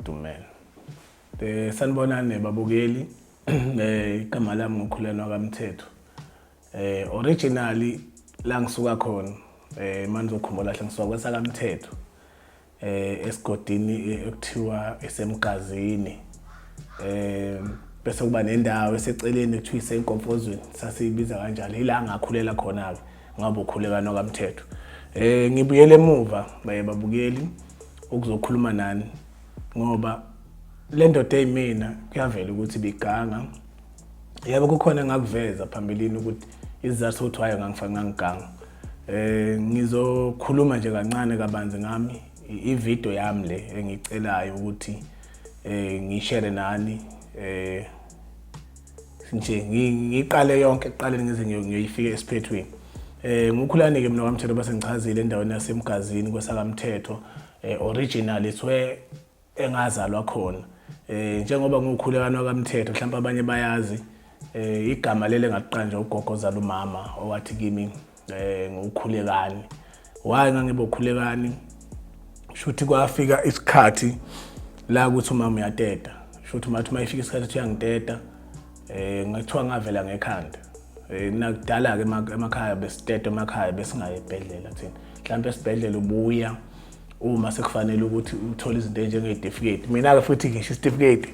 Dumela. Sanibonani babukeli. Igama lami nguKhulelwa kaMthetho. Originally la ngisuka khona, manizokhumbula kahle, ngisuka kwesakaMthetho, esigodini ekuthiwa eseMgazini. Bese kuba nendawo eseceleni ekuthiwa iseNkomfozweni, sasiyibiza kanjalo. Ila ngakhulela khona ke, ngabe uKhulekano kaMthetho. Ngibuyele emuva, babukeli, ukuzokhuluma nani ngoba le ndoda eyimina kuyavela ukuthi biganga. Yebo, kukhona engakuveza phambilini ukuthi isizathu sokuthi waye ngangifaka ngangiganga. Ngizokhuluma nje kancane kabanzi ngami. I-video yami le engicelayo ukuthi ngishare nani, nje ngiqale yonke ekuqaleni ngize ngiyoyifika esiphethweni. Ngukhulani ke mina kwaMthetho, base ngichazile, endaweni yaseMgazini kwesakaMthetho. Original it's where engazalwa khona. Njengoba nguKhulekano kaMthetho, mhlawumbe abanye bayazi, igama leli engaqanjwa ugogo ozala umama, owathi kimi nguKhulekani. Why ngangibe uKhulekani? Shuthi kwafika isikhathi la ukuthi umama uyateta. Shuthi mathi uma ifika isikhathi ethi uyangiteta, ngathiwa ngavela ngekhanda. Nakudala ke emakhaya besiteta emakhaya, besingayi ebhedlela thina. Mhlawumbe esibhedlela ubuya uma sekufanele ukuthi uthole izinto enjengey'tifiketi. Mina-ke futhi ngisho isitifiketi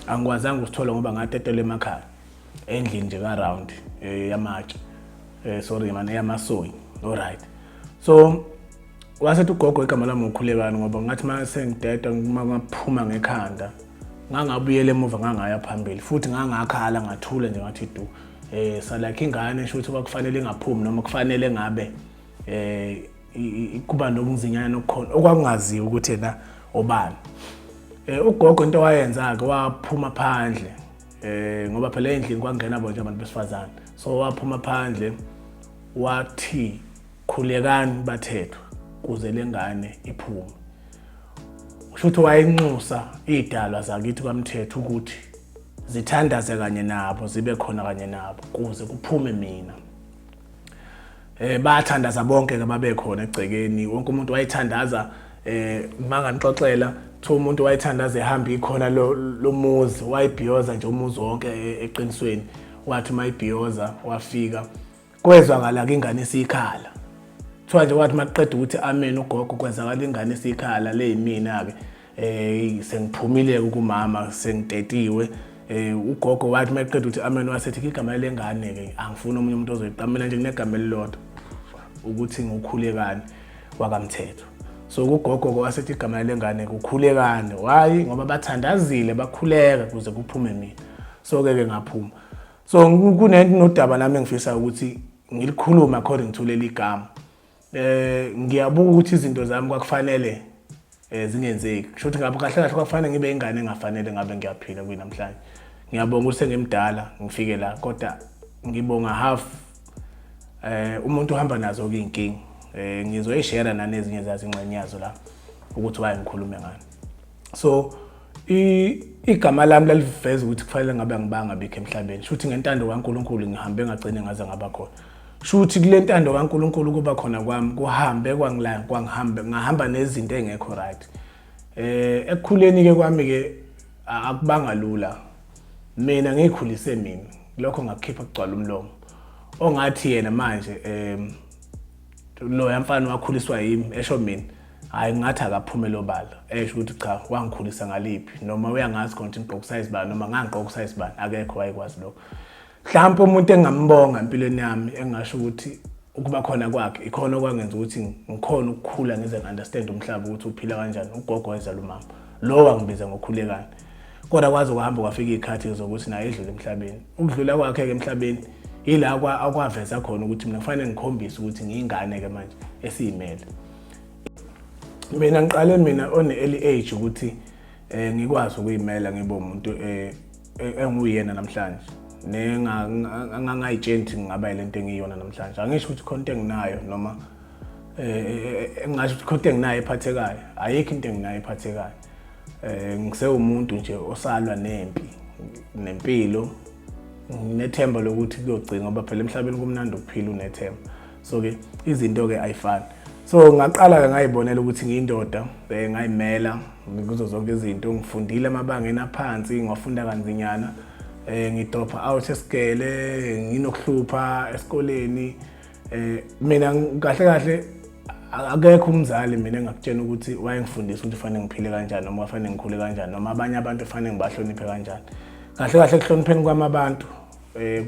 angikwazanga ukusithola ngoba ngatetelwa emakhaya, endlini nje ka-round, yamatshe, sorry mane, yamasoyi. Alright, so wasethi ugogo igama lami uKhulekani ngoba ngathi uma sengideda, uma ngaphuma ngekhanda, ngangabuyela emuva, ngangaya phambili futhi ngangakhala, ngathula nje, ngathi du. Salakhe ingane, esho ukuthi kwakufanele ingaphumi noma kufanele ngabe kuba nokunzinyana okukhona okwakungaziwa ukuthi yena obani. Ugogo into wayenza ke, waphuma phandle, ngoba phela endlini kwangena bonke abantu besifazane. So waphuma phandle wathi, "Khulekani bathethwa kuze lengane iphume." Kusho ukuthi wayenxusa idalwa zakithi kwaMthetho ukuthi zithandaze kanye nabo, zibe khona kanye nabo kuze kuphume mina. Bathandaza bonke ke, babe khona egcekeni. Wonke umuntu wayethandaza. Manganixoxela, kuthiwa umuntu wayethandaza ehamba ikhona lo muzi, wayibhiyoza nje umuzi wonke. Eqinisweni wathi mayibhiyoza, wafika kwezwakala ke ingane esiyikhala. Kuthiwa nje wathi maqeda ukuthi amen ugogo, kwenzakala ingane esiyikhala le, yimina ke. Sengiphumile kumama, sengitetiwe. Ugogo wathi maqeda ukuthi amen, wasethi igama lengane ke angifuni omunye umuntu ozoyiqamela nje, kunegama elilodwa ukuthi nguKhulekani wakaMthetho. So kugogo wasethi igama lengane kuKhulekani. Why? Ngoba bathandazile, bakhuleka kuze kuphume mina. So ke ngaphuma. So kunento nodaba nami engifisa ukuthi ngilikhulume according to leli gama. Ngiyabuka ukuthi izinto zami kwakufanele zingenzeki. Kusho ukuthi ngabe kahle kahle kwakufanele ngibe ingane engafanele ngabe ngiyaphila kuyinamhlanje. Ngiyabonga ukuthi sengimdala ngifike la, kodwa ngibonga half. Umuntu uhamba nazo ke inkinga. Ngizoyishare nani ezinye zazo, ingxenye yazo la, ukuthi why ngikhulume ngani. So igama lami laliveza ukuthi kufanele ngabe angibanga bikho emhlabeni. Shuthi ngentando kaNkuluNkulu ngihambe ngagcine ngaze ngaba khona. Shuthi kule ntando kaNkuluNkulu kuba khona kwami kuhambe kwangila kwangihambe ngahamba nezinto engekho right. Ekukhuleni ke kwami ke akubanga lula. Mina ngikhulise mina, lokho ngakukhipha kugcwala umlomo. Ongathi yena manje lo yamfana wakhuliswa yimi, esho mina, hayi, ngathi akaphumele obala esho ukuthi cha, wangikhulisa ngaliphi, noma uyangazi khona ukuthi ngigqoka usize bani noma ngangigqoka usize bani. Akekho wayekwazi lokho. Mhlawumbe umuntu engambonga empilweni yami, engasho ukuthi ukuba khona kwakhe ikhona okwangenza ukuthi ngikhona ukukhula ngize ngi-understand umhlaba ukuthi uphila kanjani, ugogo wayezala umama lo wangibiza ngoKhulekani. Kodwa kwaze kwahamba kwafika iy'khathi zokuthi naye edlule emhlabeni. Ukudlula kwakhe-ke emhlabeni yila akwaveza khona ukuthi mina kufanele ngikhombise ukuthi ngiyingane-ke manje esiyimele. Mina ngiqale mina on early age ukuthi ngikwazi ukuyimela, ngibe umuntu enguyena namhlanje, nengangayitsheni ukuthi ngingaba yile nto engiyiyona namhlanje. Angisho ukuthi khona into enginayo, noma engingasho ukuthi khona into enginayo ephathekayo. Ayikho into enginayo ephathekayo. Ngisewumuntu nje osalwa nempi nempilo. Nginethemba lokuthi kuyogcina, ngoba phela emhlabeni kumnandi ukuphila unethemba. So ke izinto ke ayifani. So ngaqala-ke ngayibonela ukuthi ngiyindoda, ngayimela kuzo zonke izinto. Ngifundile amabangeni aphansi, ngiwafunda kanzinyana. Ngidropha out esigele, nginokuhlupha esikoleni. Mina kahle kahle akekho umzali mina engakutshena ukuthi wayengifundisa ukuthi fanele ngiphile kanjani noma fanele ngikhule kanjani noma abanye abantu fanele ngibahloniphe kanjani. Kahle kahle ekuhlonipheni kwami abantu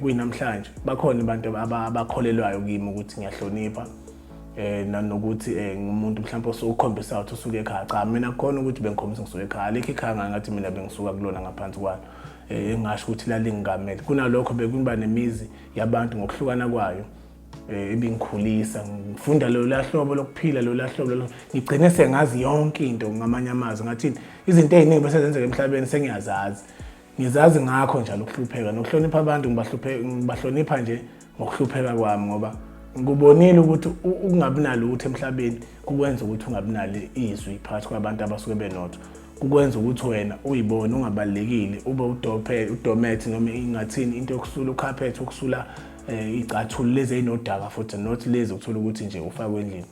kuyinamhlanje bakhona abantu abakholelwayo kimi ukuthi ngiyahlonipha, nanokuthi ngumuntu mhlawumbe osukhombisa ukuthi usuke ekhaya. Cha, mina kukhona ukuthi bengikhombisa ngisuke ekhaya, alikho ikhaya ngathi mina bengisuka kulona ngaphansi kwalo, engasho ukuthi lalingikamele. Kunalokho bekuba nemizi yabantu ngokuhlukana kwayo, ebingikhulisa, ngifunda lolu hlobo lokuphila, lolu hlobo lolo, ngigcine sengazi yonke into. Ngamanye amazwi ngathini, izinto ey'ningi bese zenzeka emhlabeni sengiyazazi, ngizazi ngakho njalo ukuhlupheka nokuhlonipha abantu. Ngibahlonipha nje ngokuhlupheka kwami, ngoba ngikubonile ukuthi ukungabi nalutho emhlabeni kukwenza ukuthi ungabi nalo izwi phakathi kwabantu abasuke benotho, kukwenza ukuthi wena uyibone ungabalulekile, ube udophe udomethi noma ingathini into yokusula ukhaphethe, ukusula icathulo lezi ey'nodaka, futhi not lezi ukuthola ukuthi nje ufakwe endlini.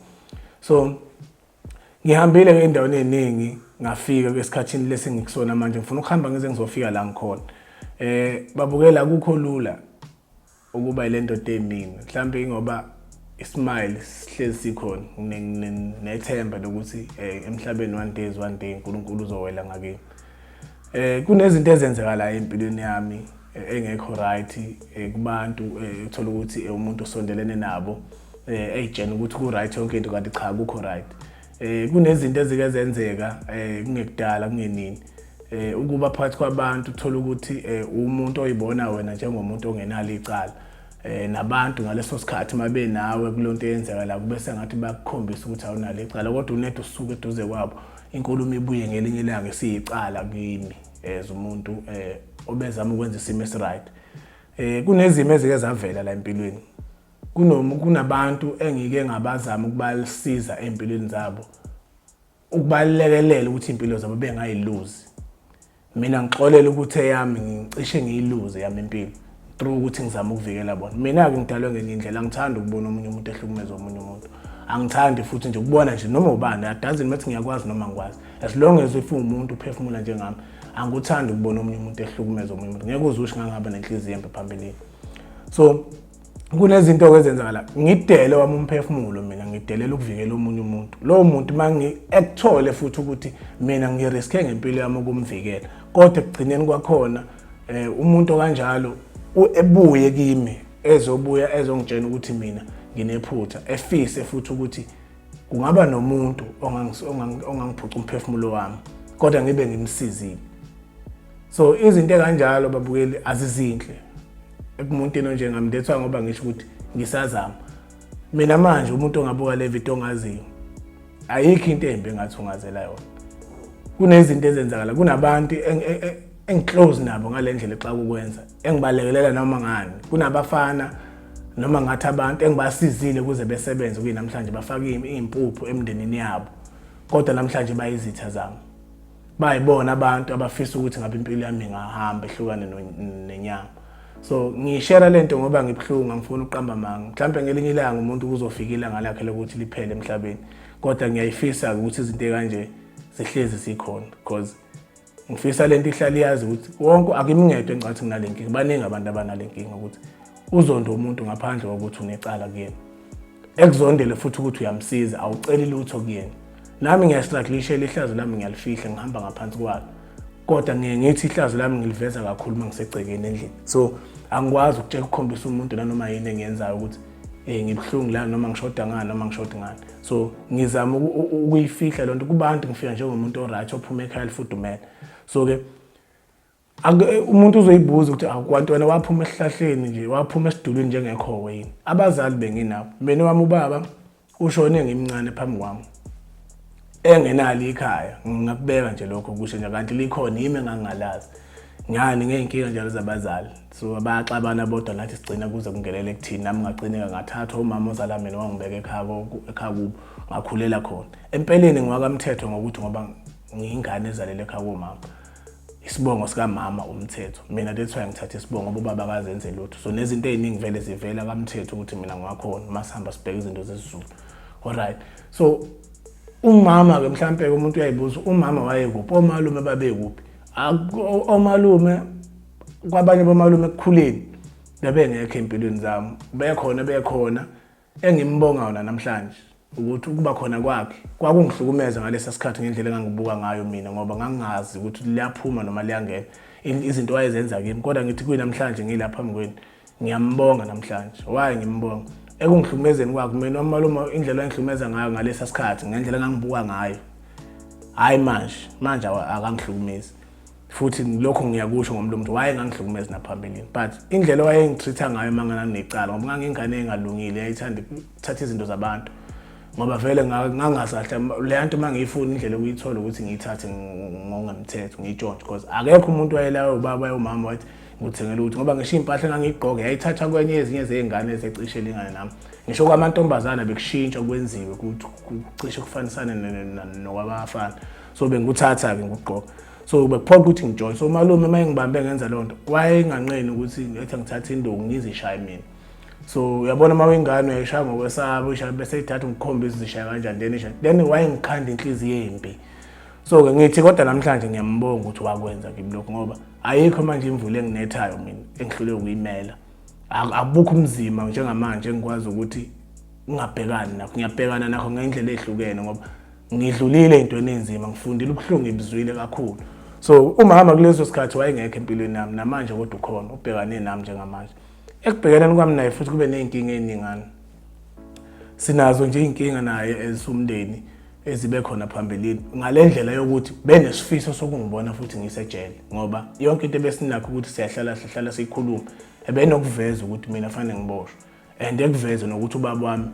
So ngihambile ey'ndaweni ey'ningi, ngafika esikhathini lesi ngikusona manje. Ngifuna ukuhamba ngize ngizofika la ngikhona. Babukela, akukho lula ukuba ile ndoda emini, mhlawumbe ingoba ismile sihlezi sikhona nethemba lokuthi emhlabeni one day is one day uNkulunkulu uzowela ngakini. Kunezinto ezenzekalayo empilweni yami engekho right kubantu, uthola ukuthi umuntu osondelene nabo eyitshena ukuthi ku right yonke into, kanti cha, akukho right. Kunezinto ezike zenzeka kungekudala, kungenini, ukuba phakathi kwabantu, uthola ukuthi umuntu oyibona wena njengomuntu ongenalo icala, nabantu ngaleso sikhathi mabe nawe kulonto eyenzeka la kube sengathi bakukhombisa ukuthi awunalo icala, kodwa unede usuke eduze kwabo, inkulumo ibuye ngelinye ilanga isiyicala kimi as umuntu obezama ukwenza isimo esiright. Kunezimo ezike zavela la empilweni, kunabantu engike ngabazama ukubasiza empilweni zabo, ukubalekelela ukuthi impilo zabo bengayiluzi. Mina ngixolela ukuthi eyami ngicishe ngiyiluze yami impilo through ukuthi ngizama ukuvikela bona. Mina-ke ngidalwe ngenye indlela, angithandi ukubona omunye umuntu ehlukumeza omunye umuntu, angithandi futhi nje ukubona nje noma ubani, it doesn't matter ngiyakwazi noma ngikwazi, as long as if uwumuntu uphefumula njengami, angikuthandi ukubona omunye umuntu ehlukumeza omunye umuntu. Ngeke uze usho ngangaba nenhliziyo embi phambilini. So kunezinto-ke ezenzakala, ngidele wami umphefumulo, mina ngidelela ukuvikela omunye umuntu. Lowo muntu uma ekuthole futhi ukuthi mina ngiriske ngempilo yami ukumvikela, kodwa ekugcineni kwakhona umuntu okanjalo ebuye kimi, ezobuya ezongitshela ukuthi mina nginephutha, efise futhi ukuthi kungaba nomuntu ongangiphuca umphefumulo wami kodwa ngibe ngimsizile. So izinto ekanjalo, babukeli, azizinhle ekumuntwini onjengami. That's why ngoba ngisho ukuthi ngisazama mina manje. Umuntu ongabuka le video ongaziyo, ayikho into embi engathi ungazela yona. Kunezinto ezenzakala, kunabantu engiclose nabo ngale ndlela xa kukwenza engibalekelela noma ngani, kunabafana noma ngathi abantu engibasizile ukuze besebenze, kuyinamhlanje bafake iy'mpuphu emndenini yabo, kodwa namhlanje bayizitha zami, bayibona abantu abafisa ukuthi ngabe impilo yami ingahamba ehlukane nenyama. So ngiyishare lento ngoba ngibuhlungu, angifuni ukuqamba amanga. Mhlawumbe ngelinye ilanga umuntu kuzofika ilanga lakhe lokuthi liphele emhlabeni, kodwa ngiyayifisa ukuthi izinto ekanje zihlezi zikhona, because ngifisa lento ihlale iyazi ukuthi wonke, akimngedwa engicathi nginale nkinga, baningi abantu abanale nkinga, ukuthi uzonde umuntu ngaphandle kokuthi unecala kuyena, ekuzondele futhi ukuthi uyamsiza, awuceli lutho kuyena. Nami ngiyastrugglishela ihlazo lami, ngiyalifihla, ngihamba ngaphansi kwalo, kodwa ngiye ngithi ihlazo lami ngiliveza kakhulu uma ngisegcekeni endlini. So angikwazi ukutshela, ukukhombisa umuntu nanoma yini engiyenzayo ukuthi ngibuhlungu la, noma ngishoda ngani, noma ngishoda ngani. So ngizama ukuyifihla lonto kubantu, ngifika njengomuntu oright ophuma ekhaya elifudumele. So-ke umuntu uzoyibuza ukuthi akwanti wena waphuma esihlahleni nje, waphuma esidulwini njengekhowe yini? Abazali benginabo. Mina wami ubaba ushone ngimncane phambi kwami, engenalo ikhaya, ngingakubeka nje lokho kusho nje, kanti likhona, yimi engangingalazi ngani ngey'nkinga njalo zabazali. So bayaxabana bodwa, nathi sigcina kuze kungenele kuthini, nami ngagcineka ngathathwa umama ozala mina, wangibeka ekhaya ekhaya kubo, ngakhulela khona. Empeleni ngiwakamthetho ngokuthi ngoba ngiyingane ezalele ekhaya komama, isibongo sikamama umthetho mina. That's why ngithatha isibongo, ngoba ubaba akazenze lutho. So nezinto ey'ningi vele zivela kamthetho ukuthi mina ngiwakhona uma sihamba sibheka izinto zesiZulu. Alright, so umama-ke mhlampe-ke umuntu uyayibuza, umama wayekuphi, omalume babekuphi? Omalume, kwabanye bomalume ekukhuleni bebengekho ey'mpilweni zami, bekhona bekhona. Engimbonga wona namhlanje ukuthi ukuba khona kwakhe kwakungihlukumeza ngalesa sikhathi ngendlela engangibuka ngayo mina, ngoba ngangingazi ukuthi liyaphuma noma liyangena izinto wayezenza kimi. Kodwa ngithi kuyinamhlanje ngilapha phambi kwenu, ngiyambonga namhlanje. Why ngimbonga? Ekungihlukumezeni kwakhe mina umalume, indlela engihlukumeza ngayo ngalesa sikhathi, ngendlela engangibuka ngayo, hhayi manje, manje akangihlukumezi futhi. Lokho ngiyakusho ngomlomo ukuthi wayengangihlukumezi naphambilini, but indlela owayengitreat-a ngayo uma nganginecala, ngoba ngangingane engalungile, yayithanda ukuthatha izinto zabantu, ngoba vele ngangazi kahle leya nto uma ngiyifuna, indlela yokuyithola ukuthi ngiyithathe ngokungemthetho, ngiyitshontshe, because akekho umuntu wayelayo, ubaba, umama wathi ngikuthengela ukuthi, ngoba ngisho iy'mpahla engangiyigqoke yayithathwa kwenye ezinye zey'ngane ezecishe lingane nami, ngisho kwamantombazana bekushintsha kwenziwe kucishe kufanisane nokwabafana. So bengikuthatha-ke ngikugqoka, so bekuphoqa ukuthi ngijoyine. So umalume uma engibambe ngenza leyo nto, wayenganqeni ukuthi ngithi ngithathe induku ngizishaye mina. So uyabona, uma uyingane uyayishaya ngokwesaba, uyishaya bese ithatha ngikukhombisa izishaya kanjani, then ishaya, then wayengikhanda inhliziyo embi. So-ke ngithi kodwa namhlanje ngiyambonga ukuthi wakwenza kimi lokhu, ngoba ayikho manje imvula enginethayo mina engihlule ukuyimela. Abukho umzima njengamanje engikwazi ukuthi ngingabhekani nakho, ngiyabhekana nakho ngendlela ehlukene, ngoba ngidlulile ey'ntweni ey'nzima, ngifundile, ubuhlungu ngibuzwile kakhulu. So umama kuleso sikhathi wayengekho empilweni yami, namanje kodwa ukhona, ubhekane nami njengamanje. Ekubhekaneni kwami naye futhi kube ney'nkinga ey'ningana, sinazo nje iy'nkinga naye esumndeni ezibe khona phambilini, ngale ndlela yokuthi benesifiso sokungibona futhi ngisejele, ngoba yonke into ebesinakho ukuthi siyahlala sihlala siyikhulume, ebenokuveza ukuthi mina fanele ngiboshwe, and ekuveze nokuthi ubaba wami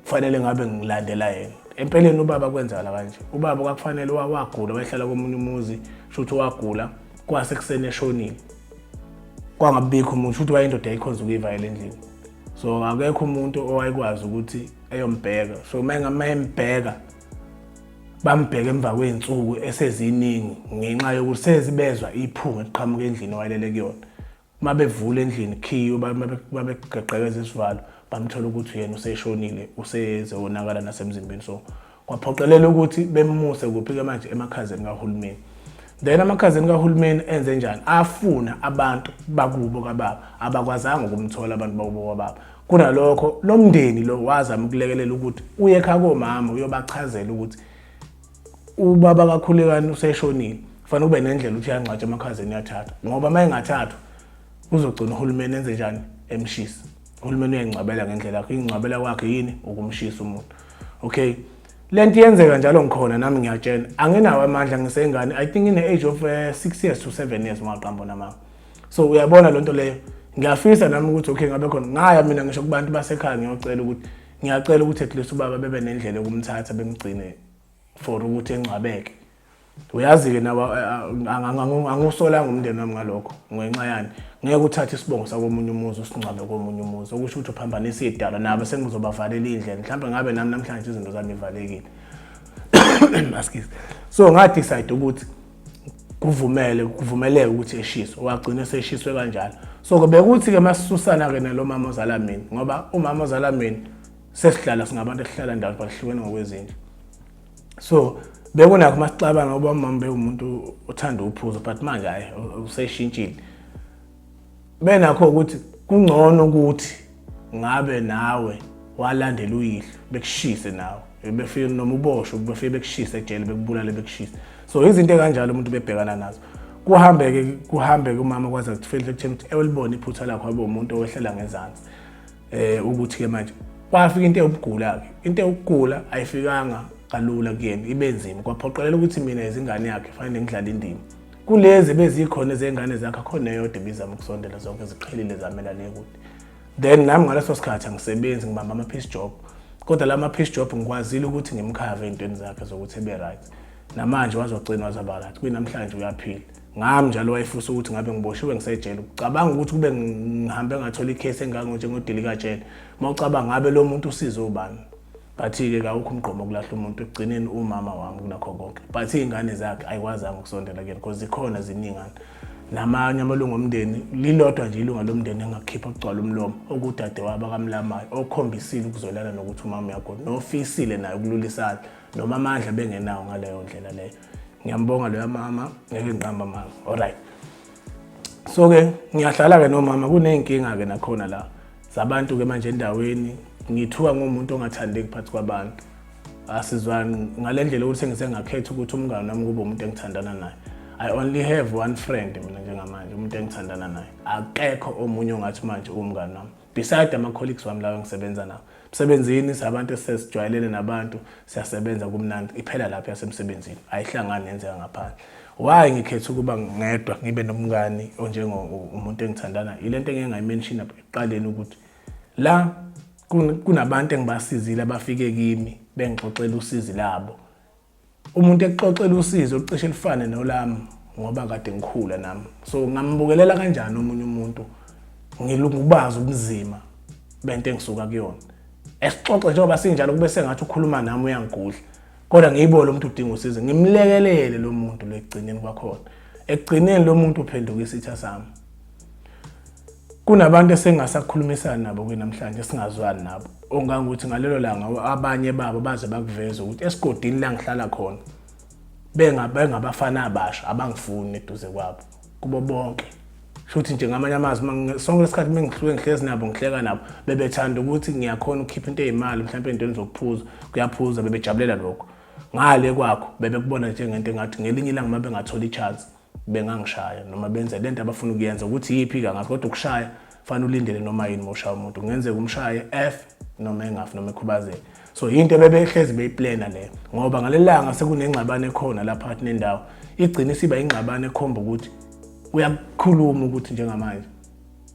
kufanele ngabe ngilandela yena. Empeleni ubaba kwenzakala kanje, ubaba kwakufanele wagula, wayehlala komunye umuzi, shuthi wagula kwasekuseni eshonile, kwangabikho umuntu, shuthi wayindoda yayikhonza ukuyivayela endlini, so akekho umuntu owayekwazi ukuthi eyombheka. So uma embheka, bambheka emva kwey'nsuku eseziningi, ngenxa yokuthi sezibezwa iphunga eliqhamuka endlini owayelele kuyona. Uma bevula endlini khiyo, babegqekeza isivalo, bamthola ukuthi yena useshonile, useze wonakala nasemzimbeni. So kwaphoqelela ukuthi bemuse kuphi-ke manje? Emakhazeni kahulumeni. Then amakhazeni kahulumeni enze njani? Afuna abantu bakubo kababa, abakwazanga ukumthola abantu bakubo kababa. Kunalokho lo mndeni lo wazama ukulekelela ukuthi uye ekhaya komama, uyobachazela ukuthi ubaba kaKhulekani useshonile, kufanele kube nendlela ukuthi uyangcwatsha emakhazeni, uyathathwa, ngoba uma engathathwa kuzogcina uhulumeni enze njani? Emshisa. Uhulumeni uyayingcwabela ngendlela yakhe, ingcwabela kwakhe yini? Ukumshisa umuntu. Okay, lento iyenzeka njalo, ngikhona nami, ngiyatshela, anginawo amandla, ngisengane, I think in the age of 6 years to 7 years, ungaqamba namanga. So uyabona lento leyo, ngiyafisa nami ukuthi okay, ngabe khona ngaya mina ngisho kubantu basekhaya, ngiyocela ukuthi ngiyacela ukuthi at least ubaba bebe nendlela yokumthatha bemgcine for ukuthi engcwabeke. Uyazi-ke nawe, angiwusolanga umndeni wami ngalokho. Ngenxa yani? Ngeke uthathe isibongo sakomunye umuzi usingcwabe komunye umuzi, okusho ukuthi uphambanisa iy'dalwa nabo, sengizobavalela iy'ndlela. Mhlawumbe ngabe nami namhlanje izinto zami ivalekile. Excuse. So ngadecide ukuthi kuvumele kuvumeleke ukuthi eshiswe, wagcina eseshiswe kanjalo. So bekuthi-ke masisusana-ke nalo mama ozala mina, ngoba umama ozala mina sesihlala singabantu esihlala ndawo, bahlukene ngokwezindlu. So bekunakho masixabana, ngoba umama bewumuntu othanda uphuzo, but manje hayi, useshintshile. Benakho ukuthi kungcono ukuthi ngabe nawe walandela uyihlo, bekushise nawe, befike noma uboshwe, befike bekushise ejele, bekubulale, bekushise. So izinto ekanjalo umuntu bebhekana nazo. Kuhambeke kuhambeke, umama kwaze kufike ekutheni ukuthi ewelibona iphutha lakho, abe umuntu owehlela ngezansi. Ukuthi ke manje kwafika into eyokugula ke, into eyokugula ayifikanga kalula kuyena, ibe nzima, kwaphoqelela ukuthi mina izingane yakhe fanele ngidlale indima kulezi bezikhona ezengane zakhe, akhona eyodwa ebizama ukusondela, zonke ziqhelile, zamela le kude. Then nami ngaleso sikhathi angisebenzi, ngibamba ama-piece job, kodwa la ma-piece job ngikwazile ukuthi ngimkhave ey'ntweni zakhe zokuthi ebe right. Namanje wazogcina wazaba right, kuyinamhlanje uyaphila ngami njalo. Wayefisa ukuthi ngabe ngiboshiwe ngisejele. Ucabanga ukuthi kube ngihambe ngathola ikhesi engango njengodilikajele, uma ucabanga ngabe lo muntu usize ubani? But-ke kawukho umgqomo okulahla umuntu ekugcineni, umama wami kunakho konke, but iy'ngane zakhe ayikwazanga ukusondela kuyena because zikhona ziningana. Namanye amalungu omndeni, lilodwa nje ilunga lomndeni engakhipha kugcwala umlomo, okudadewabo akamlamayo, okhombisile ukuzwelana nokuthi umama uyagula, nofisile naye ukululisana noma amandla bengenawo ngaleyo ndlela leyo. Ngiyambonga loya mama, ngeke ngiqamba amanga. Alright. So-ke ngiyahlala-ke nomama, kuney'nkinga-ke nakhona la zabantu-ke manje endaweni. Ngithuka ngumuntu ongathandeki phakathi kwabantu. Asizwani ngale ndlela ukuthi sengise ngakhetha ukuthi umngane wami kube umuntu engithandana naye. I only have one friend mina njengamanje, umuntu engithandana naye. Akekho omunye ongathi manje uwumngane wami beside ama-colleagues wami lawo engisebenza nawo emsebenzini. Sabantu esesijwayelene nabantu, siyasebenza kumnandi, iphela lapho yasemsebenzini, ayihlangani nenzeka ngaphandle. Why ngikhetha ukuba ngedwa ngibe nomngani onjengo umuntu engithandana? Ile nto engike ngayi-mentiona ekuqaleni ukuthi la kunabantu engibasizile abafike kimi bengixoxela usizi labo. Umuntu ekuxoxela usizi olucishe lufane nolami ngoba kade ngikhula nami, so ngambukelela kanjani omunye umuntu ngilungubazi ubunzima bento engisuka kuyona? Esixoxe njengoba sinjalo, kube sengathi ukhuluma nami, uyangigudla, kodwa ngiyibone lo muntu udinga usizo, ngimlekelele lo muntu lo. Ekugcineni kwakhona, ekugcineni lo muntu uphenduka isitha sami. Kunabantu esengasakhulumisani nabo ke namhlanje, singazwani nabo, ongangokuthi ngalelo langa abanye babo baze bakuveza ukuthi esigodini la ngihlala khona bengabafana abasha abangifuni eduze kwabo kubo bonke. Shuthi nje ngamanye amazwi, sonke lesikhathi mengihluke ngihlezi nabo, ngihleka nabo, bebethanda ukuthi ngiyakhona ukukhipha into eyimali mhlawumbe entweni zokuphuza, kuyaphuza, bebejabulela lokho. Ngale kwakho bebekubona njengento engathi ngelinye ilanga uma bengathola i-chance bengangishaya noma benze lento abafuna ukuyenza. Ukuthi yiphi-ke angazi, kodwa ukushaya fanele ulindele noma yini. Uma ushaya umuntu kungenzeka umshaye f noma engafi noma ekhubazeke. So yinto ebebehlezi beyiplana leyo, ngoba ngaleli langa sekunengxabano ekhona la phakathi nendawo, igcine isiba ingxabano ekhomba ukuthi uyakukhuluma ukuthi njengamanje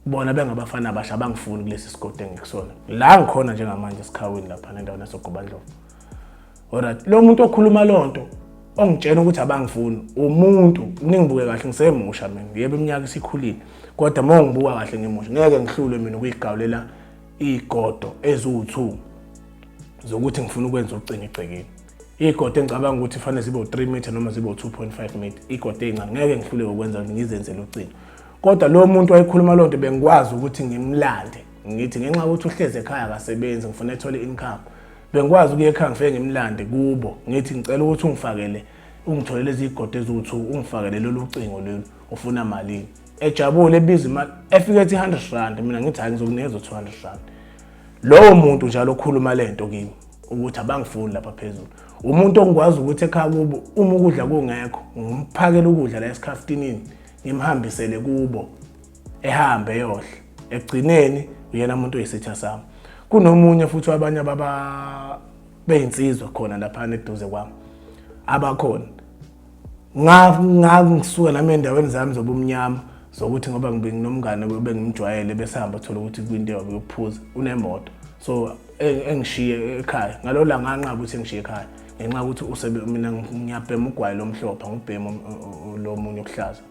bona bengabafana abasha abangifuni kulesi sigodi engikusona la ngikhona njengamanje esikhawini lapha nendaweni yasoGobandlovu. Alright, lo muntu okhuluma lonto ongitshela ukuthi abangifuni, umuntu ningibuke kahle, ngisemusha mina, yebo iminyaka isikhulile, kodwa uma ngibuka kahle ngimusha. Ngeke ngihlulwe mina ukuyigawulela igodo eziwu-2 zokuthi ngifuna ukwenza ucingo egcekeni. Igodo engicabanga ukuthi fanele zibe u-3 meter noma zibe u-2.5 meter, igodo ey'ncane, ngeke ngihluleke ukwenza ngizenzele ucingo. Kodwa lo muntu wayekhuluma loo nto, bengikwazi ukuthi ngimlande, ngithi ngenxa yokuthi uhlezi ekhaya akasebenzi, ngifuna ethole i-income. Bengikwazi ukuya ekhaya ngifike ngimlande kubo, ngithi ngicela ukuthi ungifakele, ungitholele izigodo eziwu-2, ungifakele lolu cingo lolu, ufuna malini? Ejabule ebiza imali, efike ethi R100, mina ngithi hayi, ngizokunikeza u-R200. Lowo muntu njalo okhuluma le nto kimi ukuthi abangifuni lapha phezulu, umuntu ongikwazi ukuthi ekhaya kubo uma ukudla kungekho ngimphakele ukudla la esikhaftinini, ngimhambisele kubo, ehambe yohle. Ekugcineni uyena umuntu oyisitha sami. Kunomunye futhi wabanye ababa beyinsizwa khona laphana eduze kwami abakhona, ngisuka nami endaweni zami zobumnyama zokuthi ngoba ngibe nginomngane bengimjwayele, besihamba, thola ukuthi kwinto yabo yokuphuza, unemoto, so engishiye ekhaya ngalolo langa nganqaba ukuthi engishiye ekhaya ngenxa yokuthi usebe mina ngiyabhema ugwayi lomhlophe, ngubhema lo munye okuhlaza,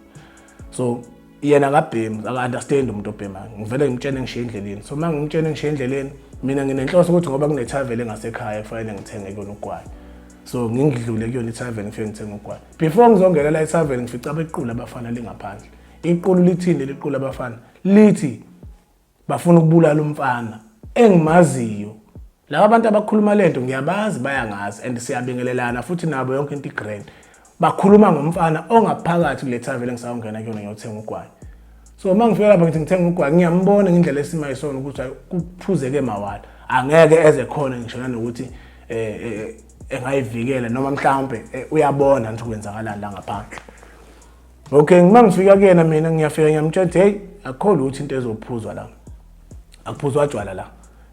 so yena akabhemi, aka-understand umuntu obhemayo. Ngivele ngimtshene ngishiye endleleni. So uma ngimtshene ngishiye endleleni, mina nginenhloso ukuthi ngoba kunethaveni engasekhaya kufanele ngithenge kuyona ugwayi, so ngingidlule kuyona ithaveni, ngifike ngithenge ugwayi. Before ngizongena la ethaveni, ngifica abequlu abafana lingaphandle. Iqulu lithini leli qulu abafana? Lithi bafuna ukubulala umfana engimaziyo. Laba bantu abakhuluma lento ngiyabazi, bayangazi and siyabingelelana futhi nabo, yonke into i-grand. Bakhuluma ngomfana ongaphakathi kule thaveni engisawungena kuyona ngiyothenga ugwayi. So uma ngifika lapha ngithi ngithenga ugwayi, ngiyambona ngendlela esima yisona ukuthi hayi, kuphuzeke mawala, angeke eze khona ngisho nanokuthi engayivikela noma mhlawumbe uyabona ukuthi kwenzakalani la ngaphandle. Okay, uma ngifika kuyena mina ngiyafika ngiyamtshela ukuthi hey, akukho lutho into ezophuzwa la, akuphuzwa tshwala la,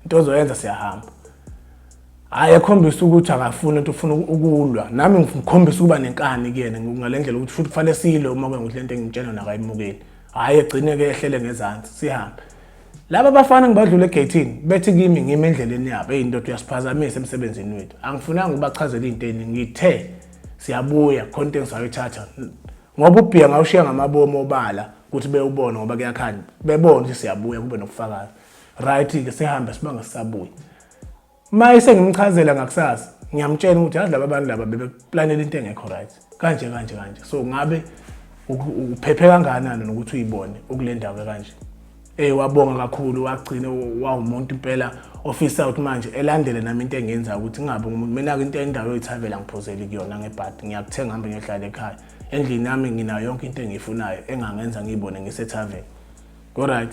into ozoyenza siyahamba. Hhayi, ekhombisa ukuthi akafuni into, ufuna ukulwa nami. Ngikhombisa ukuba nenkani kuyena ngale ndlela ukuthi futhi kufanele silwe uma kwengukuthi lento engimtshela nakayimukeli. Hhayi, egcine-ke ehlele ngezansi, sihambe. Laba bafana ngibadlula egeyithini, bethi kimi ngime endleleni yabo, eyi ndoda, uyasiphazamisa emsebenzini wethu. Angifunanga ukubachazela iy'nto ey'ningi, ngithe siyabuya khona into engisayoyithatha, ngoba ubhiya ngawushiya ngamabomu obala ukuthi bewubone ngoba kuyakhanya, bebone ukuthi siyabuya, kube nobufakazi. Right-ke, sihambe, sibange sisabuya. Uma esengimchazela ngakusasa, ngiyamtshela ukuthi yazi laba bantu laba bebeplanela into engekho right, kanje kanje kanje, so ngabe Uphephe kangakanani nokuthi uyibone ukule ndawo kanje? Wabonga kakhulu, wagcina wawumuntu impela ofisa ukuthi manje elandele nami into engiyenzayo, ukuthi ngingabi umuntu. Mina-ke into endawo yoyithavela ngiphuzeli kuyona ngebhadi, ngiyakuthenga ngihambe ngiyohlala ekhaya. Endlini yami nginayo yonke into engiyifunayo engangenza ngiyibone ngisethaveni. Alright.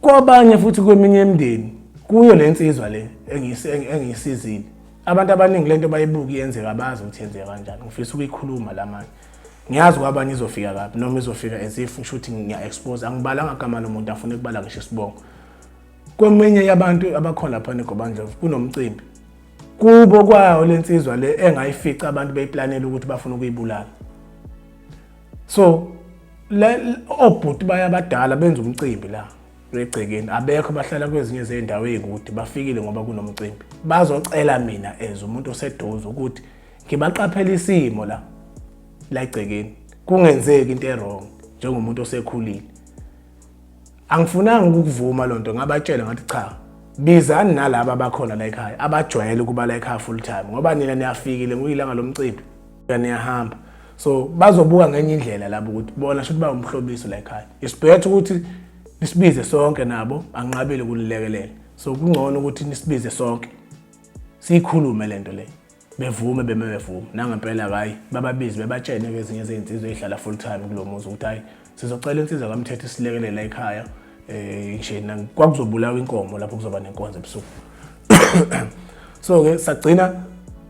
Kwabanye futhi kweminye imindeni kuyo le nsizwa le engiyisizile. Abantu abaningi lento bayibuka iyenzeka, abazi ukuthi yenzeka kanjani. Ngifisa ukuyikhuluma la manje. Ngiyazi kwabanye izofika kabi noma izofika as if ngisho ukuthi ngiya-expose. Angibalanga gama lomuntu, afune ukubala ngisho isibongo. Kweminye yabantu abakhona lapha eGobandlovu kunomcimbi. Kubo kwayo lensizwa le engayifica abantu beyiplanela ukuthi bafuna ukuyibulala. So le obhuti bayabadala benza umcimbi la egcekeni, abekho bahlala kwezinye zezindawo ezikude, bafikile ngoba kunomcimbi. Bazocela mina as umuntu oseduze ukuthi ngibaqaphele isimo la la egcekeni, kungenzeki into e-wrong njengomuntu osekhulile. Angifunanga ukukuvuma lonto, ngabatshela ngathi cha, bizani nalaba abakhona la ekhaya abajwayele ukuba la ekhaya full time, ngoba nina niyafikile ngokuyilanga lomcimbi niyahamba, so bazobuka ngenye indlela labo ukuthi bona shuthi bawumhlobiso la ekhaya. It's better ukuthi nisibize sonke nabo, anqabile ukunilekelela, so kungcono ukuthi nisibize sonke siyikhulume lento le. Bevume beme bevume nangempela, hayi, bababizi bebatshene kwezinye zezinsizwa ezihlala full time kulo muzi ukuthi hayi, sizocela insizwa kaMthetho isilekelela ekhaya nje kwakuzobulawa inkomo lapho kuzoba nenkonzo ebusuku. So ke sagcina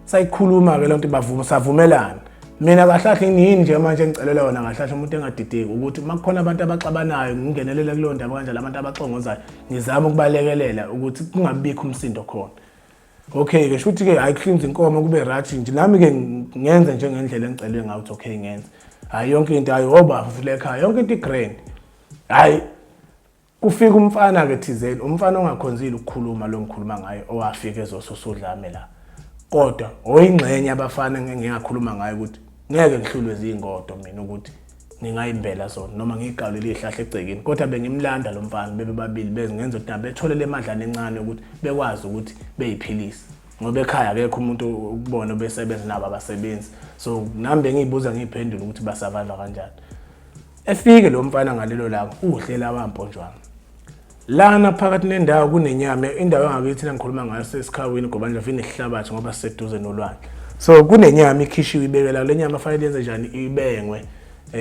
sayikhuluma ke lonto, bavuma, savumelana. Mina kahle kahle yini nje manje engicelela yona kahle kahle, umuntu engadideki, ukuthi uma kukhona abantu abaxabanayo ngingenelela kuleyo ndaba kanjalo, abantu abaxongozayo ngizama ukubalekelela ukuthi kungabikho umsindo khona. Okay ke, shuthi ke hayi, kuhlinza inkomo kube right nje, nami ke ngenze njengendlela engicelwe ngayo ukuthi okay ngenze. Hayi, yonke into, hayi, oba futhi ekhaya yonke into i-grand. Hayi, kufika umfana ke thizeni, umfana ongakhonzile ukukhuluma lo ngikhuluma ngaye, owafika ezosusa udlame la, kodwa oyingxenye abafana engingakhuluma ngayo ukuthi ngeke ngihlulwe zingodo mina ukuthi ngingayimbela zona noma ngiyiqalele izihlahla egcekeni, kodwa bengimlanda lo mfana bebe babili, bezingenza ukuthi nabo bethole le madlana encane ukuthi bekwazi ukuthi beyiphilise, ngoba ekhaya akekho umuntu ukubona obesebenza nabo, abasebenzi. So nami bengiyibuza ngiyiphendula ukuthi ba-survive kanjani. Efike lo mfana ngalelo langa udle lawa mponjwana lana phakathi nendawo kunenyama. Indawo engakithi la ngikhuluma ngayo sesikhawini Gobandlovu inesihlabathi ngoba siseduze nolwandle, so kunenyama ikhishiwe ibekela. Le nyama fanele yenze njani? Ibengwe,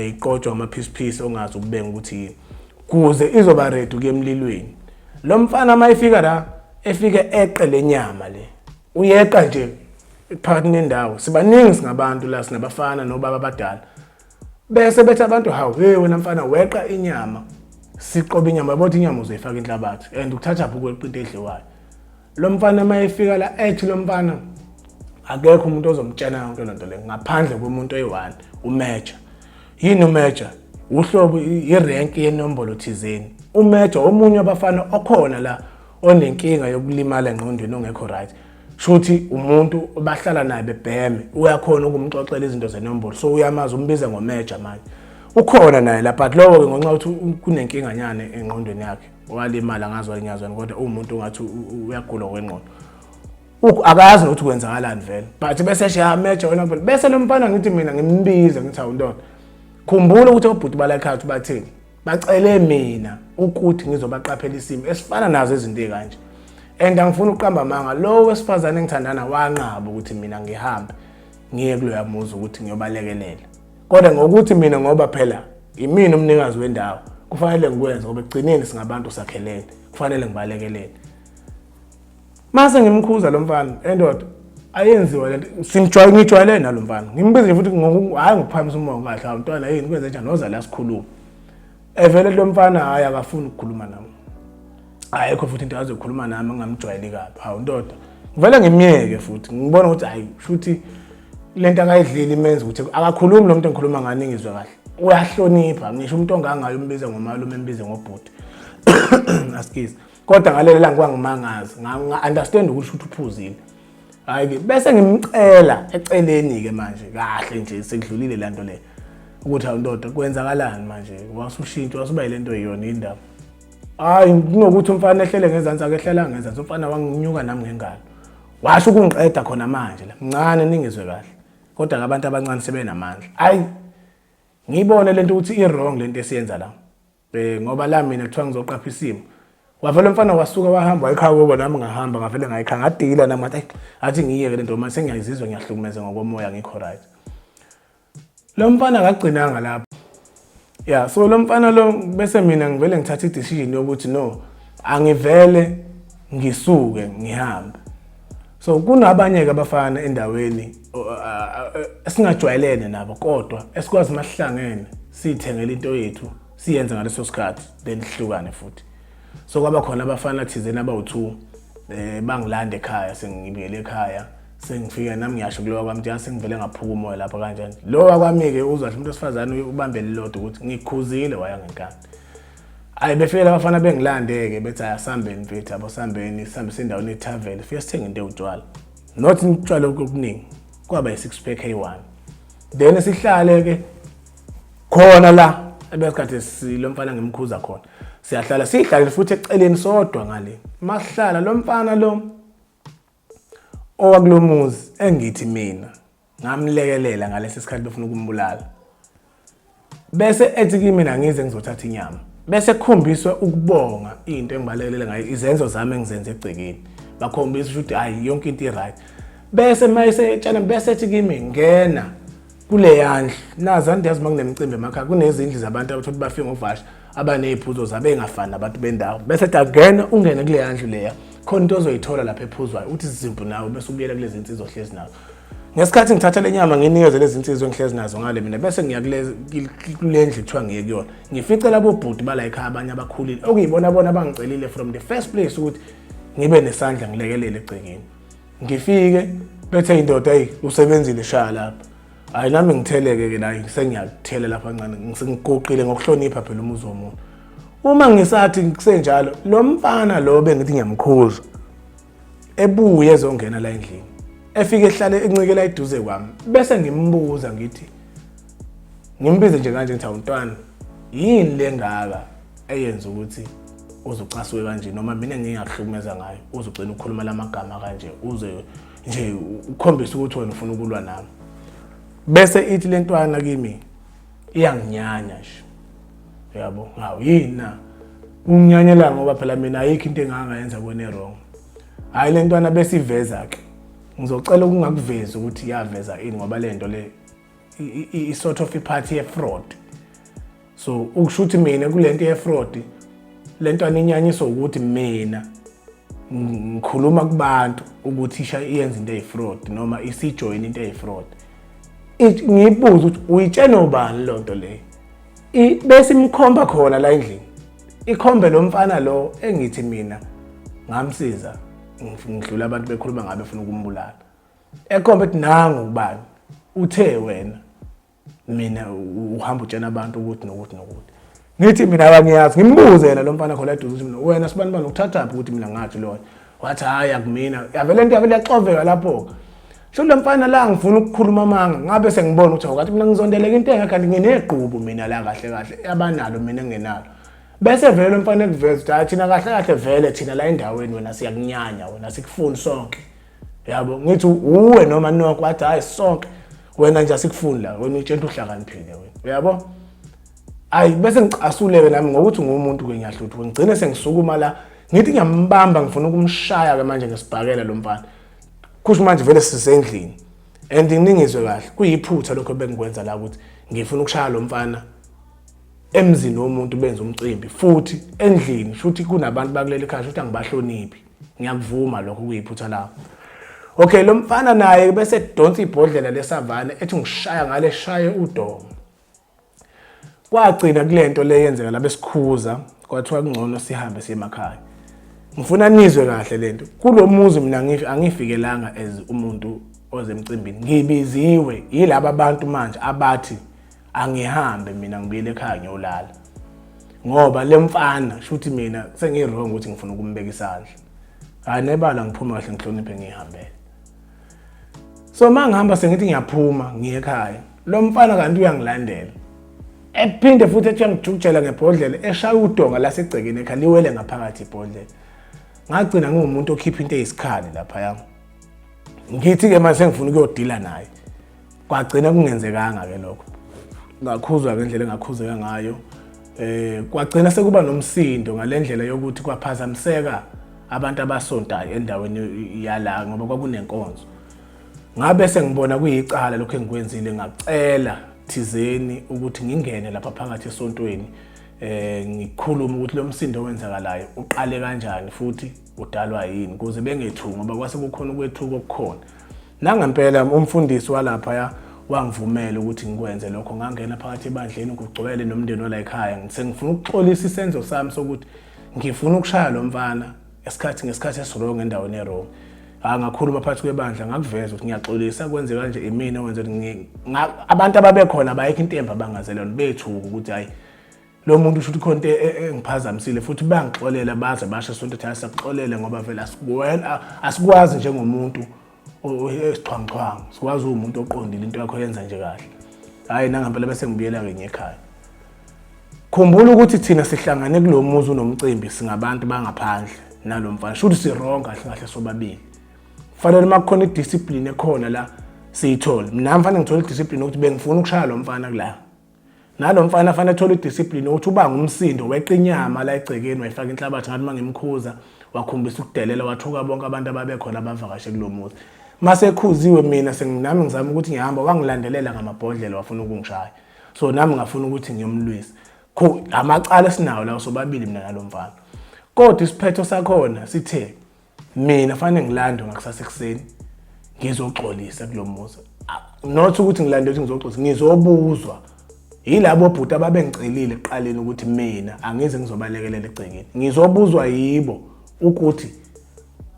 iqotshwa ngama-piece piece, ongazi ukubenga ukuthi yini, kuze izoba ready ukuya emlilweni. Lo mfana uma efika la, efike eqe le nyama le, uyeqa nje phakathi nendawo. Sibaningi singabantu la, sinabafana nobaba abadala, bese bethi abantu, "Hawu, hey wena mfana, weqa inyama." Siqoba inyama, yabo ukuthi inyama uzoyifaka inhlabathi and ukuthatha phi ukweqa into edliwayo? Lo mfana uma efika la, ethi lo mfana akekho umuntu ozomtshela yonke lento le ngaphandle komuntu oyi-one, umeja. Yini umeja? Uhlobo irenki yenombolo thizeni. Umeja omunye wabafana okhona la onenkinga yokulimala engqondweni, ongekho right, shuthi umuntu bahlala naye bebheme, uyakhona ukumxoxela izinto zenombolo, so uyamazi, umbiza ngomeja. Manje ukhona naye lapha, but lowo-ke ngonxa ukuthi kunenkinga nyane engqondweni yakhe, walimala ngazi walinyazweni, kodwa uwumuntu ongathi uyagula ngokwengqondo, akazi nokuthi kwenzakalani vele, but bese eshe, "Ya meja wena vele." Bese lo mfana, ngithi mina ngimbiza, ngithi, "Hawu ndoda, khumbula ukuthi obhuti bala ekhaya ukuthi bathini, bacele mina ukuthi ngizobaqaphela isimo esifana nazo izinto ey'kanje." And angifuni ukuqamba amanga, lo wesifazane engithandana wanqaba ukuthi mina ngihambe ngiye kuloya muzi ukuthi ngiyobalekelela, kodwa ngokuthi mina, ngoba phela imina umnikazi wendawo, kufanele ngikwenze, ngoba ekugcineni singabantu sakhelene, kufanele ngibalekelele. Mase ngimkhuza lo mfana, endoda ayenziwa lento, singijwayele, ngijwayele nalo mfana, ngimbize futhi hhayi ngokuphakamisa umoya kahle, "Hawu mntwana, yini kwenze njani? Woza la sikhulume." Evele lo mfana, hhayi, akafuni ukukhuluma nami, ayikho futhi into azokhuluma nami ngingamjwayeli kabi. Hawu ndoda, ngivele ngimyeke futhi, ngibona ukuthi hayi, shuthi lento akayidlile imenza ukuthi akakhulumi. Lo muntu engikhuluma ngani, ngizwe kahle, uyahlonipha, ngisho umuntu ongangayo umbize ngomalume, embize ngobhuti, askies. Kodwa ngalelo langa kwangimangaza, nga-understand ukuthi ukuthi uphuzile. Hhayi-ke, bese ngimcela eceleni-ke manje kahle nje sekudlulile le nto le, ukuthi, "Hawu ndoda, kwenzakalani manje? Wasushintsha, wasuba yile nto yiyona indaba." Hhayi, kunokuthi umfana ehlele ngezansi, akehlela ngezansi umfana, wanginyuka nami ngengalo, washo ukungiqeda khona manje la. Mncane, ningizwe kahle, kodwa-ke abantu abancane sebenamandla, hhayi. Ngiyibone lento ukuthi i-wrong lento esiyenza la. Ngoba la mina kuthiwa ngizoqapha isimo. Wavele umfana wasuka wahamba wayikhaya kubo, nami ngahamba ngavele ngayikhaya, ngadila nami, ngathi athi ngiyeke lento manje, sengiyazizwa ngiyahlukumeza ngokomoya, ngikho right. Lo mfana akagcinanga lapho. Yeah, so lo mfana lo, bese mina ngivele ngithatha i-decision yokuthi no, angivele ngisuke ngihambe. So kunabanye-ke abafana endaweni esingajwayelene nabo, kodwa esikwazi masihlangene siyithengele into yethu, siyenze ngaleso sikhathi, then sihlukane futhi. So kwaba khona abafana thizeni abawu-2, bangilanda ekhaya, sengibuyele ekhaya, sengifika nami ngiyasho kulowa kwami ukuthi sengivele ngaphuka umoya lapha kanjani. Lo wakwami-ke uzwa umuntu wesifazane ubambe lilodwa ukuthi ngikhuzile, waya ngenkani. Hayi, befike abafana bengilande-ke, bethi hayi, asambeni mfethu, yabo, sambeni sihambe sendaweni ethaveni, fike sithenge into ewutshwala, not utshwala okuningi, kwaba yi-six pack eyi-one, then sihlale-ke khona la ebesikade lo mfana ngimkhuza khona. Siyahlala, siyihlalele futhi eceleni sodwa ngale. Masihlala, lo mfana lo owakulo muzi engithi mina ngamlekelela ngalesi sikhathi befuna ukumbulala, bese ethi kimi mina ngize ngizothatha inyama, bese kukhombiswa ukubonga into engibalekelele ngayo, izenzo zami engizenze egcekeni, bakhombisa ukuthi hayi, yonke into i-right. Bese mayese etshana, bese ethi kimi ngena kuleya ndlu. Nazi, andiyazi uma kunemicimbi emakhaya, kunezindlu zabantu abathola bafike ngovasha, abaney'phuzo zabo ey'ngafani nabantu bendawo. Bese ethi angena, ungene kuleya ndlu leya, khona into ozoyithola lapha ephuzwayo, uthi zimpu nawe, bese ubuyela kulezi nsizwa ohlezi nazo. Ngesikhathi ngithatha le nyama nginikeze lezi nsizwa engihlezi nazo ngale, mina bese ngiya kule ndlu kuthiwa ngiye kuyona, ngifice labo bhuti bala ekhaya, abanye abakhulile, okuyibona bona abangicelile from the first place ukuthi ngibe nesandla, ngilekelele egcekeni. Ngifike bethe, "Indoda, eyi, usebenzile, shaya lapha." Hayi, nami ngitheleke-ke la, sengiyakuthela lapha kancane, sengiguqile ngokuhlonipha phela umuzi womuntu. Uma ngisathi kusenjalo, lo mfana lo bengithi ngiyamkhuza ebuye ezongena la endlini, efike ehlale encikela eduze kwami, bese ngimbuza, ngithi ngimbize nje kanje, ngithi, "Awuntwana, yini lengaka eyenza ukuthi uzucasuke kanje, noma mina ngingakuhlukumeza ngayo, uzugcina ukukhuluma lamagama kanje, uze nje ukhombise ukuthi wena ufuna ukulwa nami?" Bese ithi lentwana kimi iyanginyanya nje, yabo. Hawu, yini na unginyanyela? Ngoba phela mina ayikho into engangayenza kuwena wrong. Hhayi, le ntwana bese iveza-ke, ngizocela ukungakuvezi ukuthi yaveza ini, ngoba le nto le i-sort of i-part ye-fraud. So ukusho ukuthi mina kule nto ye-fraud, le ntwana inyanyiswa ukuthi mina ngikhuluma kubantu ukuthi isha iyenza into eyi-fraud noma isijoyine into eyi-fraud. Ngiyibuze ukuthi uyitshena ubani loo nto leyo. Bese imkhomba khona la endlini, ikhombe lo mfana lo engithi mina ngamsiza, ngidlula abantu bekhuluma ngabe funa ukumbulala, ekhombe ethi, "Nangu ubani, uthe wena mina uhamba utshena abantu ukuthi nokuthi nokuthi." Ngithi mina abangiyazi, ngimbuze yena lo mfana khona eduze ukuthi, "Mina wena sibani bani, ukuthathaphi ukuthi mina ngathi loyo?" Wathi, "Hhayi, akumina." Yavele into yavele yaxoveka lapho-ke. Sho lo mfana la ngifuna ukukhuluma amanga, ngabe sengibona ukuthi awukathi mina ngizondeleka into engekho, kanti nginegqubu mina la kahle kahle abanalo mina engingenalo. Bese vele lo mfana ekuveza ukuthi, "Hayi, thina kahle kahle vele thina la endaweni wena siyakunyanya, wena sikufuni sonke, yabo." Ngithi, "Uwe noma nonke?" Wathi, "Hayi, sonke, wena nje asikufuni la, wena utshela uhlakaniphile wena, uyabo." Ayi, bese ngicasuleke nami ngokuthi ngumuntu ke, ngiyahluthuka, ngigcine sengisukuma la, ngithi ngiyambamba, ngifuna ukumshaya ke manje ngesibhakela lo mfana. Kusho manje vele sisendlini and ningizwe kahle, kuyiphutha lokho ebengikwenza la, ukuthi ngifuna ukushaya lo mfana emzini womuntu, benza umcimbi futhi endlini, shuthi kunabantu bakuleli khaya, shuthi angibahloniphi. Ngiyakuvuma lokho kuyiphutha lawo. Okay, lo mfana naye bese donsa ibhodlela lesavane, ethi ngishaya ngale, shaye udonga. Kwagcina kulento le yenzeka la, besikhuza, kwathiwa kungcono sihambe siye emakhaya. Ngifuna nizwe kahle lento. Kulo muzi mina angifikelanga as umuntu ozemcimbini, ngibiziwe yilaba bantu manje abathi angihambe mina ngibuyele ekhaya ngiyolala, ngoba le mfana shuthi mina sengi-wrong ukuthi ngifuna ukumbeka isandla. Hhayi, nebala ngiphume kahle, ngihloniphe, ngiyihambele. So uma ngihamba, sengithi ngiyaphuma ngiye ekhaya, lo mfana kanti uyangilandela, ephinde futhi ethi uyangijukujela ngebhodlela, eshaya udonga lasegcekeni ekhaya, liwele ngaphakathi ibhodlela. Ngagcina ngiwumuntu okhipha into eyisikhali laphaya, ngithi-ke manje sengifuna ukuyodila naye. Kwagcina kungenzekanga-ke lokho. Ngakhuzwa ngendlela engakhuzeka ngayo. Kwagcina sekuba nomsindo ngalendlela yokuthi kwaphazamiseka abantu abasontayo endaweni yala ngoba kwakunenkonzo. Ngabe sengibona kuyicala lokho engikwenzile, ngacela thizeni ukuthi ngingene lapha phakathi esontweni, ngikhulume ukuthi lo msindo owenzakalayo uqale kanjani futhi udalwa yini, ukuze bengethuki ngoba kwase kukhona ukwethuka okukhona. Nangempela umfundisi walapha wangivumela ukuthi ngikwenze lokho. Ngangena phakathi ebandleni kugcwele nomndeni wala ekhaya, sengifuna ukuxolisa isenzo sami sokuthi ngifuna ukushaya lo mfana esikhathi ngesikhathi esi-wrong endaweni e-wrong. Hayi, ngakhuluma phakathi kwebandla, ngakuveza ukuthi ngiyaxolisa, kwenze kanje, imina owenze ukuthi abantu ababekhona abayikho into embi abangazelona, bethuka ukuthi hayi, lo muntu usho ukuthi khona into engiphazamisile, futhi bangixolela baze basho sonke ukuthi hayi, siyakuxolela ngoba vele asikwazi njengomuntu esixhwanguxhwangu, sikwazi uwumuntu oqondile, into yakho yenza nje kahle. Hhayi, nangempela bese ngibuyela-ke nje ekhaya. Khumbula ukuthi thina sihlangane kulo muzi unomcimbi, singabantu bangaphandle nalo mfana, shuthi si-wrong kahle kahle sobabili. Kufanele uma kukhona i-discipline ekhona la siyithole. Mina mfanele ngithole i-discipline ukuthi bengifuna ukushaya lo mfana kula. Nalo mfana fanele athole i-discipline ukuthi ubanga umsindo, weqa inyama la egcekeni, wayifaka inhlabathi. Ngathi uma ngimkhuza wakhombisa ukudelela, wathuka bonke abantu ababekhona abavakashe kulo muzi. Mase ekhuziwe, mina senginami ngizama ukuthi ngihamba, wangilandelela ngamabhodlela, wafuna ukungishaya. So nami ngafuna ukuthi ngiyomlwisa. Amacala esinawo lawo sobabili mina nalo mfana. Kodwa isiphetho sakhona sithe mina fanele ngilandwe ngakusasa ekuseni ngizoxolisa kulo muzi. Not ukuthi ngilande ukuthi ngizoxolisa, ngizobuzwa yilabo bhuti ababengicelile ekuqaleni ukuthi mina angize ngizobalekelela egcekeni. Ngizobuzwa yibo ukuthi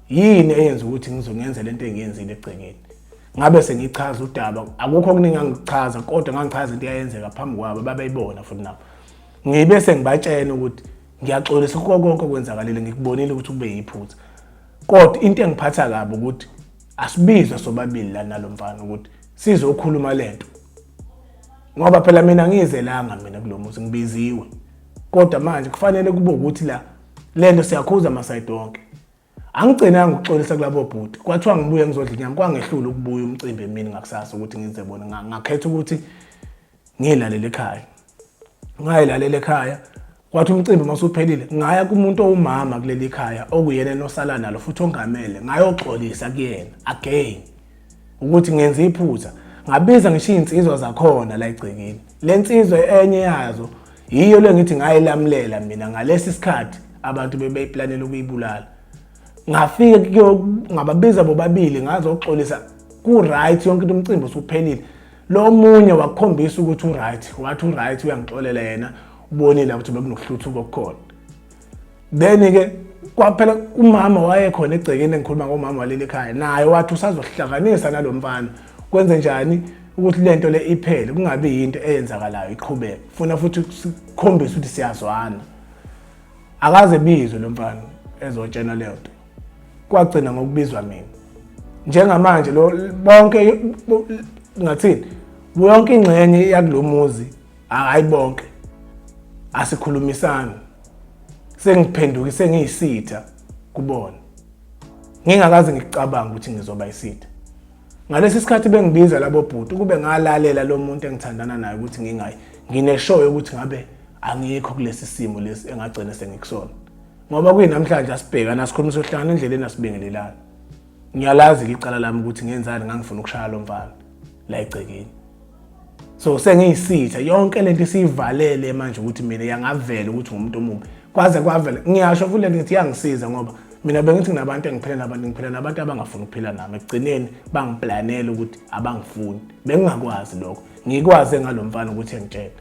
yini eyenza ukuthi ngizongenza lento engiyenzile egcekeni. Ngabe sengichaza udaba, akukho okuningi angikuchaza, kodwa ngangichaza into eyayenzeka phambi kwabo, babeyibona futhi nabo. Ngibe sengibatshela ukuthi ngiyaxolisa kuko konke okwenzakalile, ngikubonile ukuthi kube yiphutha. Kodwa into engiphatha kabi ukuthi asibizwe sobabili la nalo mfana ukuthi sizokhuluma lento, ngoba phela mina ngizelanga mina kulo muzi, ngibiziwe. Kodwa manje kufanele kube ukuthi la lento siyakhuza ama-side wonke. Angigcinanga ukuxolisa kulabo bhuti, kwathiwa ngibuye ngizodla inyama, kwangehlula ukubuya umcimbi emini ngakusasa ukuthi ngize bona. Ngakhetha ukuthi ngiyilalele ekhaya, ngayilalela ekhaya. Kwathi umcimbi uma usuphelile, ngaya kumuntu owumama kuleli khaya okuyena enosala nalo futhi ongamele, ngayoxolisa kuyena again ukuthi ngenze iphutha. Ngabiza ngisho iy'nsizwa zakhona la egcekeni. Le nsizwa enye yazo yiyo le ngithi ngayilamulela mina ngalesi sikhathi abantu bebeyiplanela ukuyibulala. Ngafika ngababiza bobabili, ngazoxolisa, ku-right yonke into, umcimbi usuphelile. Lo munye wakukhombisa ukuthi u-right, wathi u-right, uyangixolela yena, ubonile ukuthi bekunokuhluthuka okukhona. Then-ke kwaphela umama wayekhona egcekeni engikhuluma ngomama waleli khaya, naye wathi usazohlanganisa nalo mfana, kwenze njani ukuthi lento le iphele, kungabi yinto eyenzakalayo iqhubeke, funa futhi sikhombise ukuthi siyazwana. Akaze bizwe lo mfana ezotshena leyo nto, kwagcina ngokubizwa mina. Njengamanje lo bonke ngathini, yonke ingxenye yakulo muzi, hayi bonke, asikhulumisani, sengiphenduke sengiyisitha kubona, ngingakaze ngicabanga ukuthi ngizoba isitha. Ngalesi sikhathi bengibiza labo bhuti, ukube ngalalela lo muntu engithandana naye ukuthi ngingayi, ngine-sure yokuthi ngabe angikho kulesi simo lesi engagcina sengikusona. Ngoba kuyinamhlanje asibhekana, asikhuluma, sohlangana endleleni, asibingelelani. Ngiyalazi-ke icala lami ukuthi ngenzani, ngangifuna ukushaya lo mfana la egcekeni. So sengiyisitha, yonke lento isiyivalele manje ukuthi mina yangavela ukuthi ngumuntu omubi. Kwaze kwavela, ngiyasho futhi lento ngithi iyangisiza, ngoba mina bengithi nginabantu engiphila nabantu, ngiphila nabantu abangafuni ukuphila nami, ekugcineni bangiplanela ukuthi abangifuni. Bengingakwazi lokho, ngikwaze ngalo mfana ukuthi engitshele.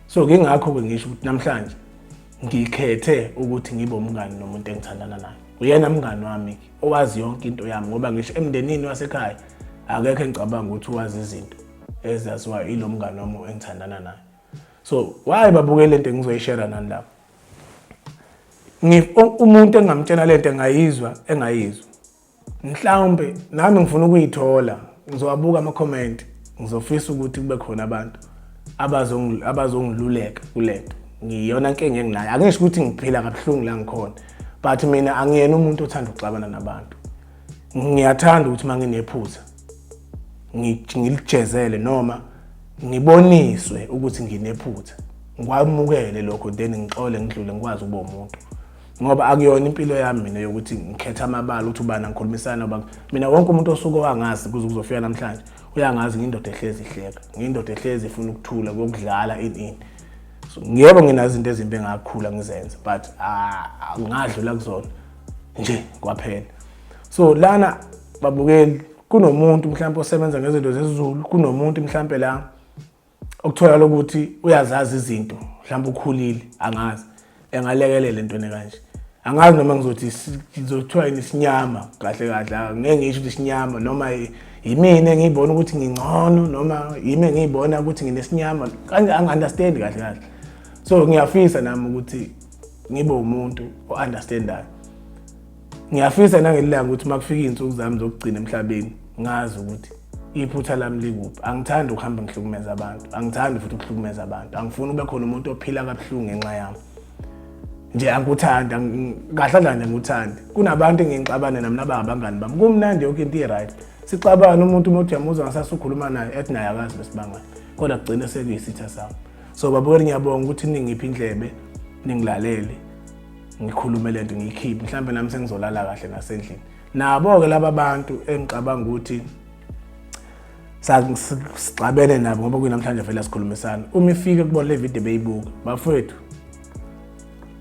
So ngingakho-ke ngisho ukuthi namhlanje ngikhethe ukuthi ngibe umngani nomuntu engithandana naye. Uyena mngani wami-ke owazi yonke into yami, ngoba ngisho emndenini wasekhaya akekho engicabanga ukuthi wazi izinto ezaziwayo ilo mngani wami engithandana naye. So why babuke lento engizoyishare nani lapho? Umuntu engamtshela lento engayizwa engayizwa, mhlawumbe nami ngifuna ukuyithola, ngizowabuka ama-comment, ngizofisa ukuthi kube khona abantu abazongiluleka kulento. Ngiyona nkinga enginayo, angisho ukuthi ngiphila kabuhlungu la ngikhona, but mina angiyena umuntu othanda ukuxabana nabantu. Ngiyathanda ukuthi uma nginephutha ngilijezele noma Ngiboniswe ukuthi nginephutha, ngikwamukele lokho, then ngixole, ngidlule, ngikwazi ukuba umuntu, ngoba akuyona impilo yami mina yokuthi ngikhetha amabala ukuthi ubani angikhulumisana uba. Mina wonke umuntu osuke wangazi kuze kuzofika namhlanje uyangazi, ngiyindoda ehlezi ihleka, ngiyindoda ehlezi ifuna ukuthula, kokudlala, ini ini. So yebo, nginazo izinto ezimbi engakhula ngizenza, but ngadlula kuzona nje kwaphela. So lana babukeli, kunomuntu mhlawumbe osebenza ngezinto zesiZulu, kunomuntu mhlawumbe la okutholakala ukuthi uyazazi izinto, mhlawumbe ukhulile, angazi, engalekelela entweni kanje. Angazi noma ngizothi ngizothiwa yini, isinyama kahle kahle. Angeke ngisho ukuthi isinyama noma yimina engiyibona ukuthi ngingcono noma yimi engiyibona ukuthi nginesinyama kanje, angi-understand kahle kahle. So ngiyafisa nami ukuthi ngibe umuntu o-understandayo. Ngiyafisa nangelilanga ukuthi uma kufika iy'nsuku zami zokugcina emhlabeni, ngazi ukuthi iphutha lami likuphi. Angithandi ukuhamba ngihlukumeza abantu, angithandi futhi ukuhlukumeza abantu. Angifuni ube khona umuntu ophila kabuhlungu ngenxa yami nje. Angikuthandi kahle kahle nje, ngikuthandi. Kunabantu engingixabane nami nabangabangani bami, kumnandi, yonke into i-right, sixabane, umuntu uma uthi uyamuzwa ngasase ukhuluma naye, ethi naye akazi besibangani, kodwa kugcine sekuyisitha sami. So babukeli, ngiyabonga ukuthi ningiphi indlebe, ningilalele ngikhulume lento, ngiyikhiphe. Mhlawumbe nami sengizolala kahle nasendlini. Nabo-ke laba bantu engicabanga ukuthi sixabene nabo, ngoba kuyinamhlanje vele sikhulumisana, uma ifike kubona le video beyibuka, bafowethu,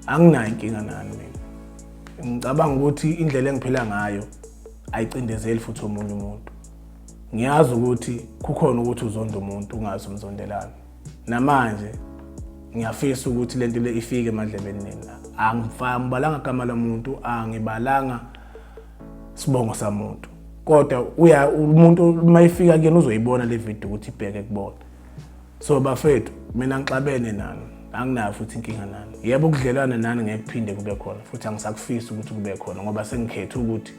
anginayo inkinga nani. Mina ngicabanga ukuthi indlela engiphila ngayo ayicindezeli futhi omunye umuntu. Ngiyazi ukuthi kukhona ukuthi uzonda umuntu ungazi umzondelani. Namanje ngiyafisa ukuthi lento le ifike emadlebeni nina. Angibalanga gama lomuntu, angibalanga sibongo samuntu, kodwa uya umuntu uma ifika kuyena uzoyibona le video ukuthi ibheke kubona. So bafethu, mina ngixabene nani, anginayo futhi inkinga nani. Yebo, ukudlelwana nani ngeke kuphinde kube khona futhi, angisakufisi ukuthi kube khona, ngoba sengikhethe ukuthi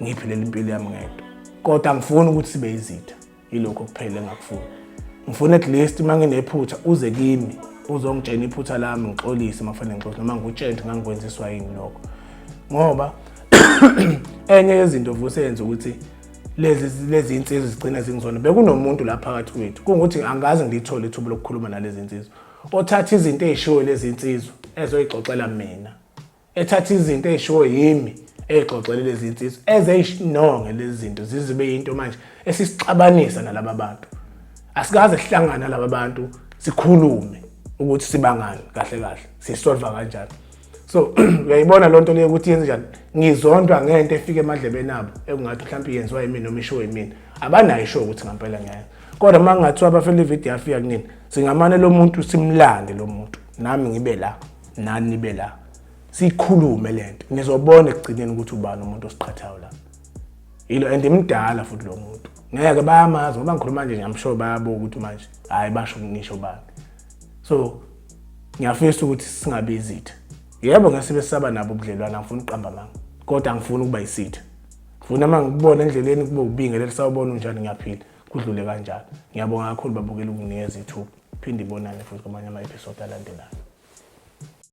ngiphilela impilo yami ngedwa, kodwa angifuni ukuthi sibe izitha. Yilokho kuphela engakufuni. Ngifuna at least uma nginephutha uze kimi uzongitshena iphutha lami, ngixolise uma kufanele ngixolise, noma ngikutshele ukuthi ngangikwenziswa yini lokho, ngoba enye yezinto vusi eyenza ukuthi lezi insizwa zigcina zingizona, bekunomuntu la phakathi kwethu, kungukuthi angikaze ngilithole ithuba lokukhuluma nalezi insizwa, othatha izinto ey'shiwo lezi insizwa ezoyixoxela mina, ethatha izinto ey'shiwo yimi ey'xoxele lezi nsizwa, ezeyinonge lezi zinto zizibe yinto manje esisixabanisa nalaba bantu. Asikaze sihlangane nalaba bantu sikhulume ukuthi sibangani kahle kahle, sisolva kanjani. So uyayibona loo nto leyo ukuthi yenze njani, ngizondwa ngento efika emadlebeni abo ekungathi mhlawumbe yenziwa yimina noma ishiwo yimina. Abanayo ishow ukuthi ngampela ngiyayenza, kodwa uma kungathiwa abafela ividiyo yafika kunini, singamane lo muntu simlande lo muntu, nami ngibe la, nani nibe la, siyikhulume lento, nizobona ekugcineni ukuthi ubani umuntu osiqhathayo la. Yilo, and imdala futhi lo muntu, ngeke bayamazi ngoba ngikhuluma nje, ngiyamsho, bayabuka ukuthi manje hhayi basho ngisho bani. So ngiyafisa ukuthi singabi izitha. Yebo, ngeke sibe sisaba nabo ubudlelwane, angifuni ukuqamba amanga, kodwa angifuni ukuba yisitha. Ngifuna uma ngikubona endleleni kube ubingelele, sawubona, unjani, ngiyaphila, kudlule kanjalo. Ngiyabonga kakhulu babukeli ukunginikeza ithuba. Phinde ibonane futhi kwamanye ama-episode alandelayo.